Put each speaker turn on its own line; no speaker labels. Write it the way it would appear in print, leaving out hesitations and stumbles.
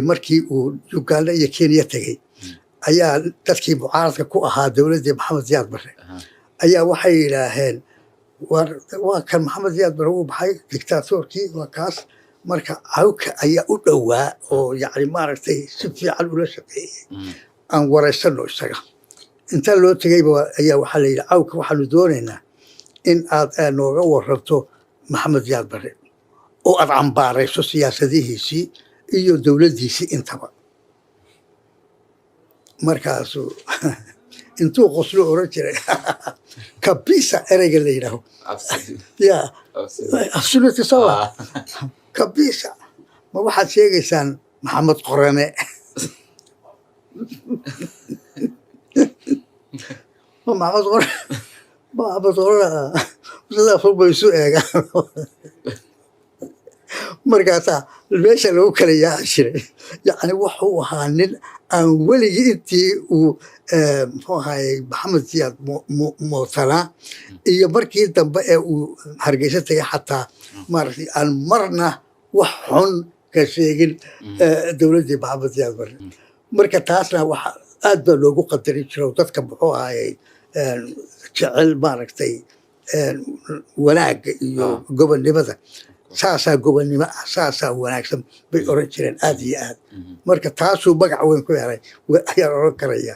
Markii uu Uganda iyo Kenya tegey ayaa dadkii mucaaradka ku ahaa dowladdii Maxamed Siyaad Barre ayaa waxay yidhaaheen, "Waa kan Maxamed Siyaad Barre, wuu baxay dictatorkii, waa kaas." Marka Cawka ayaa u dhowaa oo yani maaragtay si fiican ula shaqeeyey. "Aan wareysano isaga." Inta loo tegeyba ayaa waxaa la yidhi, "Cawka, waxaanu doonaynaa in aad nooga warranto Maxamed Siyaad Barre oo aad cambaarayso siyaasadihiisii iyo dowladdiisii intaba." Markaasuu intuu qoslo oran jiray, "Kabisa," ereyga la yidhaaho ya absolutely sawa, "Kabisa, ma waxaad sheegaysaan Maxamed Qorane? Ma Maxamed Qorane, Maxamed Qorane?" Sidaas bay isu eegaan. Markaasaa meesha lagu kala yaaci jiray. Yacni wuxuu ahaa nin aan weligii intii uu muxuu ahayey Maxamed Siyaad mootanaa iyo markii dambe ee uu Hargeysa tegay xataa maaragtay aan marna wax xun ka sheegin dowladdii Maxamed Siyaad Barre. Marka taasna waxa aad baa loogu qadarin jiro dadka muxuu ahayey jecel maaragtay wanaagga iyo gobonnimada. "Saasaa gobonnimo ah, saasaa wanaagsan," bay oran jireen aad iyo aad. Marka taasuu magac weyn ku helay ayaan oran karaya.